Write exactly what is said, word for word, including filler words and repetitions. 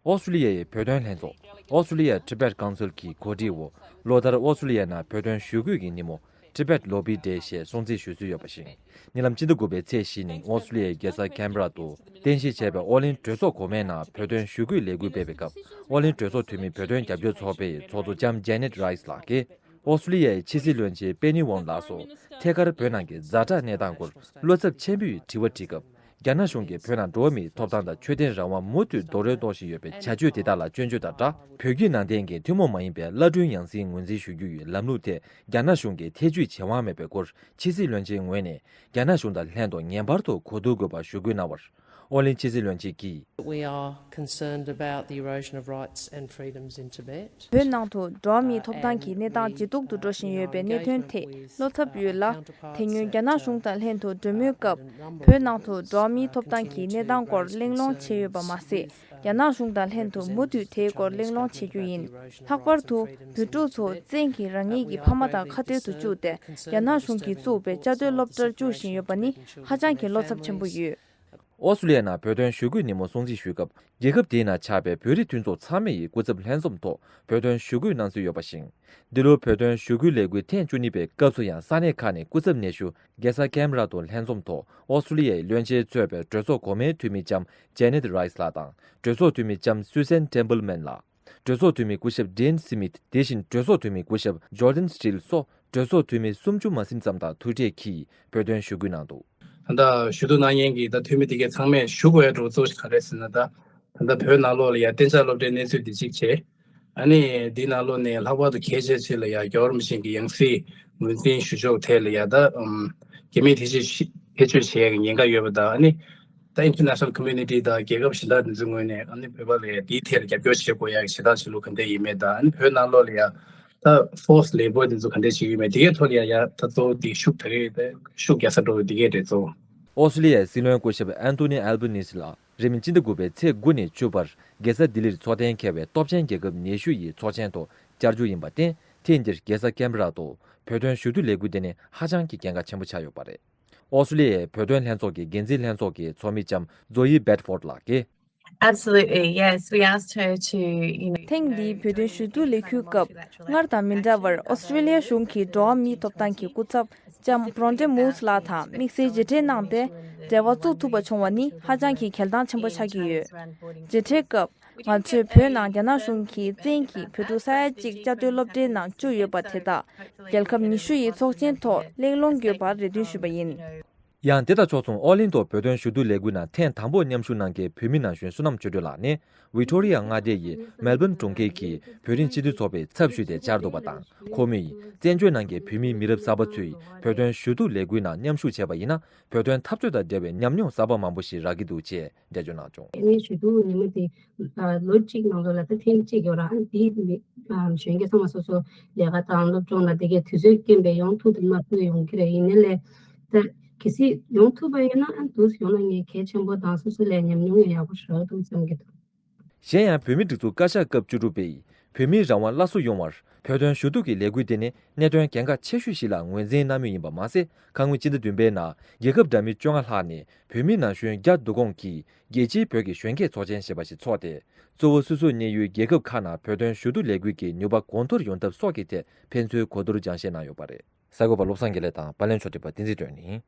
ཨོ་སི་ཀྲི་ལི་ཡའི་བོད་དོན་ལྷན་ཚོགས། Australia Tibet Council གྱི་གོ་སྒྲིག་འོག་ལོ་ལྟར་ཨོ་སི་ཀྲི་ལི་ཡའི་ནང་བོད་དོན་ཞུ་སྐུལ་གྱི་ཉིན་མོ། Tibet Lobby Day ཞེས་སྲུང་བརྩི་ཞུ་སྲོལ་ཡོད་པ་ཞིག་ཉེ་ལམ་སྤྱི་ཟླ་དགུ་པའི་ཚེས་བཞི་ཉིན་ཨོ་སི་ཀྲི་ལི་ཡའི་རྒྱལ་ས་ཁན་བྷ་ར་དུ་རྟེན་གཞི་བྱས་པའི་ཨོ་གླིང་གྲོས་ཚོགས་གོང་མའི་ནང་བོད་དོན་ཞུ་སྐུལ་ལས་འགུལ་སྤེལ་བའི་སྐབས། ཨོ་གླིང་གྲོས་ཚོགས་འཐུས་མི་བོད་དོན་རྒྱབ་སྐྱོར་ཚོགས་པའི་ཚོགས་གཙོ་ལྕམ་Janet Rice ལགས་ཀྱིས། ཨོ་སི་ཀྲི་ལི་ཡའི་ཕྱི་སྲིད་བློན་ཆེན་པེ་ནི་ཝོང་ལགས་སུ་ཐད་ཀར་བོད་ནང་གི་ཛ་དྲག་གནས་སྟངས་སྐོར་བློ་འཚབ་ཆེན་པོས་དྲི་བ་དྲིས་སྐབས། རྒྱ་ནག་གཞུང་གིས་བོད་ནང་འགྲོ་བ་མིའི་ཐོབ་ཐང་དང་ཆོས་དད་རང་དབང་མུ་མཐུད་རྡོག་རོལ་གཏོང་བཞིན་ཡོད་པའི་བྱ་སྤྱོད་དེ་དག་ལ་སྐྱོན་བརྗོད་དང་སྦྲགས། བོད་བརྒྱུད་ནང་བསྟན་གྱི་ཐུན་མོང་མ་ཡིན་པའི་བླ་སྤྲུལ་ཡང་སྲིད་ངོས་འཛིན་ཞུ་རྒྱུ་ཡི་ལམ་ལུགས་ཐད་རྒྱ་ནག་གཞུང་གིས་ཐེ་བྱུས་བྱེད་དབང་མེད་པའི་སྐོར། ཕྱི་སྲིད་བློན་ཆེན་ངོས་ནས་རྒྱ་ནག་གཞུང་དང་ལྷན་དུ་ངེས་པར་དུ་གོ་བསྡུར་དགོས་པ་ཞུ་སྐུལ་གནང་བར། ཨོ་གླིང་ཕྱི་སྲིད་བློན་ཆེན་གྱིས། We are concerned about the erosion of rights and freedoms in Tibet. བོད་ནང་དུ་འགྲོ་བ་མིའི་ཐོབ་ཐང་གི་གནས་སྟངས་ཇེ་སྡུག་ཏུ་འགྲོ་བཞིན་ཡོད་པའི་གནད་དོན་ཐད་བློ་འཚབ་ཡོད་ལ། དེ་སྔོན་རྒྱ་ནག་གཞུང་དང་ལྷན་དུ་གྲོས་མོལ་སྐབས། བོད་ནང་དུ་འགྲོ་བ་མིའི་ཐོབ་ཐང་གི་གནས་སྟངས་སྐོར་གླེང་སློང་བྱས་ཡོད་པ་མ་ཟད། རྒྱ་ནག་གཞུང་དང་ལྷན་དུ་མུ་མཐུད་དེའི་སྐོར་གླེང་སློང་བྱེད་རྒྱུ་ཡིན། ལྷག་པར་དུ་བོད་ཕྲུག་ཚོ་བཙན་གྱིས་རང་ཉིད་ཀྱི་ཕ་མ་དང་ཁ་བྲལ་དུ་བཅུག་སྟེ། རྒྱ་ནག་གཞུང་གིས་བཙུགས་པའི་བཅའ་སྡོད་སློབ་གྲྭར་བཅུག་བཞིན་ཡོད་པ་ནི་ཧ་ཅང་གི་བློ་འཚབ་ཆེན་པོ་ཡོད། ཨོ་སི་ཀྲི་ལི་ཡའི་ནང་བོད་དོན་ཞུ་སྐུལ་ཉིན་མོ་སྲུང་བརྩི་ཞུས་སྐབས། རྒྱལ་ཁབ་དེའི་ནང་ཆགས་པའི་བོད་རིགས་མཐུན་ཚོགས་ཚང་མ་ཡི་སྐུ་ཚབ་ལྷན་འཛོམས་ཐོག་བོད་དོན་ཞུ་སྐུལ་གནང་སྲོལ་ཡོད་པ་ཞིག་འདི་ལོའི་བོད་དོན་ཞུ་སྐུལ་ལས་འགུལ་ཐེངས་བཅུ་གཉིས་པའི་སྐབས་སུ་ཡང་ས་གནས་ཁག་ནས་སྐུ་ཚབ་སྣེ་ཤོག་རྒྱལ་ས་ཁན་བྷ་ར་དུ་ལྷན་འཛོམས་ཐོག་ཨོ་སི་ཀྲི་ལི་ཡའི་བློན་ཆེན་གཙོས་པའི་གྲོས་ཚོགས་གོང་མའི་འཐུས་མི་ལྕམ་ཇེ་ནེད་རའི་སི་ལགས་དང་། གྲོས་ཚོགས་འཐུས་མི་ལྕམ་སུ་སན་ཊེམ་པལ་མན་ལགས། གྲོས་ཚོགས་འཐུས་མི་སྐུ་ཞབས་ཌེན་སི་མིད། དེ་བཞིན་གྲོས་ཚོགས་འཐུས་མི་སྐུ་ཞབས་ཇོར་ཌན་སི་ཊིལ་སོགས་གྲོས་ཚོགས་འཐུས་མི་སུམ་ཅུ་མ་ཟིན་ཙམ་དང་ཐུག་འཕྲད་ཀྱིས་བོད་དོན་ཞུ་སྐུལ་གནང་འདུག་ད་ལྟ་ཞུ་གཏུག་གནང་མཁན་གྱི་ད་འཐུས་མི་དེ་གས་ཚང་མས་ཞུ་དགོས་ཡ་འགྲོ་གཙོ་ཞིག་ག་རེ་ཟེར་ན། ད་ད་ལྟ་བོད་ནང་ལོགས་ལ་ཡ་གཏན་འཇགས་སློབ་གྲྭའི་གནས་ཚུལ་འདི་གཅིག་བྱས། ཨ་ནི་འདི་ནང་ལོགས་ནས་ལྷག་པར་དུ་གལ་ཆེ་ཆེ་ལ་ཡ་རྒྱལ་བ་རིན་པོ་ཆེ་གི་ཡང་སྲིད་ངོས་འཛིན་ཞུ་ཕྱོགས་ཐད་ལ་ཡ་ད་ཨམ་རྒྱ་མིས་ཐེ་བྱུས་ཐེ་བྱུས་བྱེད་ཡ་གི་ཉེན་ཁ་ཡོད་པ་དང་། ཨ་ནི་ད་ཨིན་ཊར་ནེ་ཤ་ནལ་ཀོ་མུ་ནི་ཊི་དང་རྒྱལ་ཁབ་གཞན་དག་དེ་ཚོའི་ངོས་ནས་ཨ་ནི་བོད་པ་ལ་ཡ་དེའི་ཐད་ལ་རྒྱབ་སྐྱོར་བྱེད་དགོས་ཡ་གི་བྱེད་སྟངས་བྱེད་ལུགས་ག་འདྲ་ཡིན་མེད་དང་། ཨ་ནི་བོད་ནང་ལོགས་ལ་ཡ་ད་ཕོར་སི་ལེ་བོར་དེ་ཚོ་ག་འདྲ་བྱེད་ཀྱི་ཡོད་མེད། དེ་གའི་ཐོག་ལ་ཡ་ཡ་ད་གཙོ་བོ་དེ་ཤུགས་ད་གའི་ད་ཤུགས་རྒྱག་ས་འགྲོ་བའི་དེ་གའི་རེད་གཙོ་བོ། ཨོ་སི་ཀྲི་ལི་ཡའི་སྲིད་བློན་སྐུ་ཞབས་ཨན་ཐོ་ནི་ཨལ་བྷ་ནི་སི་ལགས་རིང་མིན་སྤྱི་ཟླ་དགུ་པའི་ཚེས་དགུ་ནས་བཅུ་བར་རྒྱལ་ས་ལྡི་ལིར་འཚོགས་གཏན་འཁེལ་བའི་སྟོབས་ཆེན་རྒྱལ་ཁབ་ཉི་ཤུ་ཡི་ཚོགས་ཆེན་ཐོག་བཅར་རྒྱུ་ཡིན་པར་བརྟེན། ཐེངས་འདིར་རྒྱལ་ས་ཀན་བྷ་ར་དུ་བོད་དོན་ཞུ་གཏུག་ལས་འགུལ་དེ་ནི་ཧ་ཅང་གི་གལ་འགངས་ཆེན་པོ་ཆགས་ཡོད་པ་རེད། ཨོ་སི་ཀྲི་ལི་ཡའི་བོད་དོན་ལྷན་ཚོགས་ཀྱི་འགན་འཛིན་ལྷན་ཚོགས་ཀྱི་ཚོགས་མི་ལྕམ་ཛོ་ཡི་སྦེད་ཕོར་ལགས་ཀྱིས། Absolutely, yes. We asked her to, you know, ཐེངས་འདིའི་བོད་དོན་ཞུ་གཏུག་ལས་འགུལ་སྐབས། སྔར་དང་མི་འདྲ་བར་ཨོ་སི་ཀྲི་ལི་ཡ་གཞུང་གིས་འགྲོ་བ་མིའི་ཐོབ་ཐང་གི་སྐུ་ཚབ་ལྕམ་བྷོ་རོན་ཊེ་མུ་ལགས་དང་དམིགས་བསལ་མཇལ་འཕྲད་གནང་སྟེ། འབྲེལ་བ་བཙུགས་ཐུབ་པ་བྱུང་བ་ནི་ཧ་ཅང་གི་གལ་འགངས་ཆེན་པོ་ཆགས་ཀྱི་ཡོད། མཇལ་འཕྲད་སྐབས། ང་ཚོས་བོད་ནང་རྒྱ་ནག་གཞུང་གིས་བཙན་གྱིས་བོད་ཕྲུག་ས་ཡ་གཅིག་བཅའ་སྡོད་སློབ་གྲྭའི་ནང་བཅུག་ཡོད་པ་དེ་དག་རྒྱལ་ཁབ་ཉི་ཤུ་ཡི་ཚོགས་ཆེན་ཐོག་གླེང་སློང་དགོས་པར་རེ་འདུན་ཞུས་པ་ཡིན། ཡང་དེ་དང་ཕྱོགས་མཚུངས་ཨོ་གླིང་དུ་བོད་དོན་ཞུ་གཏུག་ལས་འགུལ་ནང་ཐེངས་དང་པོ་མཉམ་ཞུགས་གནང་མཁན་བོད་མི་ན་གཞོན་བསོད་ནམས་ཆོས་སྒྲོན་ལགས་ནི་ཝི་ཀྲོ་རི་ཡ་མངའ་སྡེ་ཡི་མེལ་བྷོན་གྲོང་ཁྱེར་གྱི་བོད་རིགས་སྤྱི་འཐུས་ཚོགས་པའི་ཚབ་ཞུས་ཏེ་བཅར་འདུག་པ་དང་། ཁོ་མོས་བཙན་བྱོལ་ནང་གི་བོད་མི་མི་རབས་གསར་པ་ཚོས་བོད་དོན་ཞུ་གཏུག་ལས་འགུལ་ནང་མཉམ་ཞུགས་བྱས་པ་ཡིན་ན། བོད་དོན་འཐབ་རྩོད་དང་འབྲེལ་བའི་ཉམས་མྱོང་གསར་པ་མང་པོ་ཞིག་རག་གི་འདུག་ཅེས་འགྲེལ་བརྗོད་གནང་བྱུང་། ངས་ཞུ་གཏུག་ཉིན་མོ་དེ་ལོ་གཅིག་ནང་ལོགས་ལ་ད་ཐེངས་གཅིག་ཡོད་ར། ཨ་ནི་དེའི་གཞོན་སྐྱེས་ཚང་མ་སོ་སོ་ལས་ཀ་དང་སློབ་སྦྱོང་ལ་དེ་གའི་དུས་ཚོད་རྐྱེན་པས་ཡོང་ཐུབ་ཐུབ་མ་ཐུབ་ཡོང་གི་རེད། ཡིན་ནའི་ལས་ད་གལ་སྲིད་ཡོང་ཐུབ་པ་ཡིན་ན་ཨ་ནི་དུས་ཡོང་ན་ངས་གལ་ཆེན་པོ་དང་སོ་སོ་ལ་ཉམས་མྱོང་ཡང་ཡག་པོ་རག་འདུག་བསམ་གྱི་འདུག་གཞན་ཡང་བོད་མིའི་སྒྲིག་འཛུགས་བཀའ་ཤག་སྐབས་བཅུ་དྲུག་པས་བོད་མིའི་རང་དབང་སླར་གསོ་ཡོང་བར་བོད་དོན་ཞུ་གཏུག་གི་ལས་འགུལ་དེ་ནི་གནད་དོན་གལ་འགངས་ཆེ་ཤོས་ཤིག་ལ་ངོས་འཛིན་གནང་མུས་ཡིན་པ་མ་ཟད། ཁ་སྔོན་སྤྱི་ཟླ་བདུན་པའི་ནང་རྒྱལ་ཁབ་འདྲ་མིན་བཅོ་ལྔ་ལྷག་ནས་བོད་མི་ན་གཞོན་བརྒྱ་བསྡུ་སྐོང་གིས་རྒྱལ་སྤྱིའི་བོད་ཀྱི་གཞོན་སྐྱེས་ཚོགས་ཆེན་ཞེས་པ་ཞིག་འཚོགས་ཏེ། གཙོ་བོ་སོ་སོའི་གནས་ཡུལ་རྒྱལ་ཁབ་ཁག་ནང་བོད་དོན་ཞུ་གཏུག་ལས་འགུལ་གྱི་ནུས་པ་གོང་མཐོར་ཡོང་ཐབས་སོགས་ཀྱི་ཐད་ཕན་ཚུན་གོ་བསྡུར་སྦྱང་བཤད་གནང་ཡོད་པ་རེད། གསར་འགོད་པ་བློ་བཟང་དགེ་ལེགས་དང་པར་ལེན་ཕྱོགས་སྒྲིག་པ་བསྟན་འཛིན་སྒྲོན་ནི།